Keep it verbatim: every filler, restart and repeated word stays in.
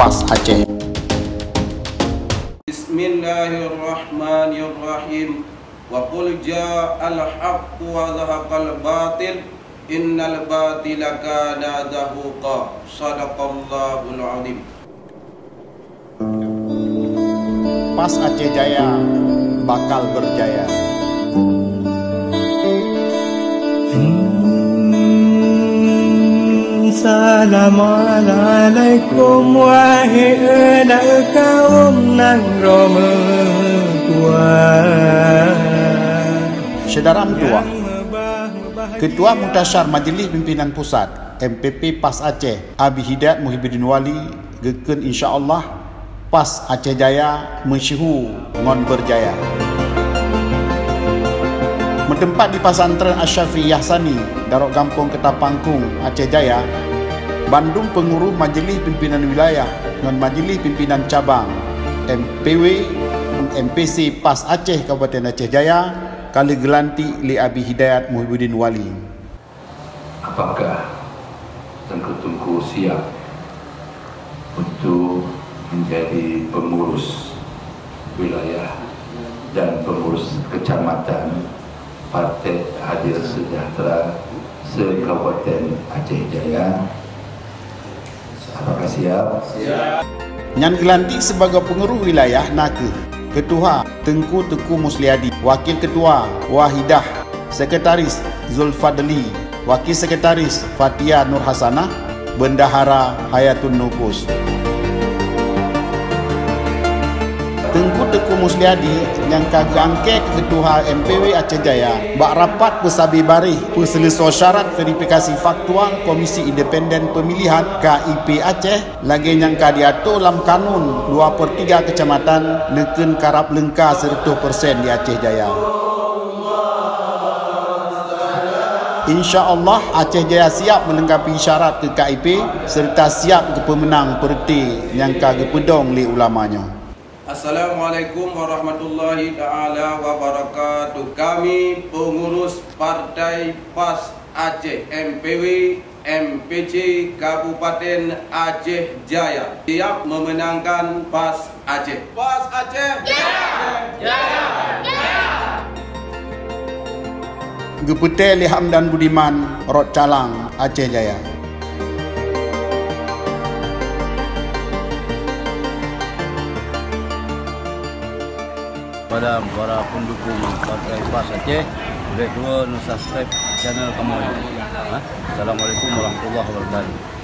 PAS Aceh. Bismillahirrahmanirrahim. Wa qul ja'al haqqu wa zahaqal batil, innal batila kana zahuqa. Sadaqallahul azim. PAS Aceh Jaya bakal berjaya. Assalamualaikum, wahai aneuk kaum nanggroe meutuah. Syedara meutuah, Ketua Mutasyar Majeulih Pimpinan Pusat, M P P, PAS Aceh, Abi Hidayat Muhibbuddin Wali, geukheun, insya Allah, PAS Aceh Jaya meusyeuhu ngon beurjaya. Meuteumpat di Pesantren Asy-Syafi'i Yahsani, Darok Gampông Ketapangkung, Aceh Jaya, bandum peungurus Majeulih Pimpinan Wilayah ngon Majeulih Pimpinan Cabang, M P W, M P C PAS Aceh Kabupaten Aceh Jaya ka lheueh geulantik lé Abi Hidayat Muhibbuddin Wali. Apakah teungku-teungku siap untuk menjadi pengurus wilayah dan pengurus kecamatan Partai Adil Sejahtera se-Kabupaten Aceh Jaya? Apakah siap? Siap. Nyan geulantik sibagoe peungurus wilayah na kheueh Keutuha Teungku Teuku Musliadi, Wakil Keutuha Wahidah, Sekretaris Zulfadli, Wakil Sekretaris Fatia Nurhasanah, Bendahara Hayatun Nufus. Teungku Teuku Musliadi nyang ka geuangkat keu Keutuha M P W Aceh Jaya bak rapat peusabe baréh peuseuleusoe syarat verifikasi faktual Komisi Independen Peumilihan, K I P, Aceh, lagée nyang ka jiatoe lam kanun dua per tiga keucamatan, neukheun karab leungka sireutoh persen di Aceh Jaya. Insya Allah, Aceh Jaya siap meuleungkapi syarat keu K I P seureuta siap geupeumeunang peureuté nyang ka geupeudong lé ulama nyoe. Assalamualaikum warahmatullahi taala wabarakatuh. Kami pengurus Partai PAS Aceh, M P W, M P C Kabupaten Aceh Jaya, siap memenangkan PAS Aceh. PAS Aceh! Jaya! Jaya! Jaya! Geupeutée lé Hamdan Budiman, Rot Calang, Aceh Jaya. Kepada para pendukung Partai PAS Aceh, bék tuwo neusubscribe channel kamoe. Ha? Assalamualaikum warahmatullahi wabarakatuh.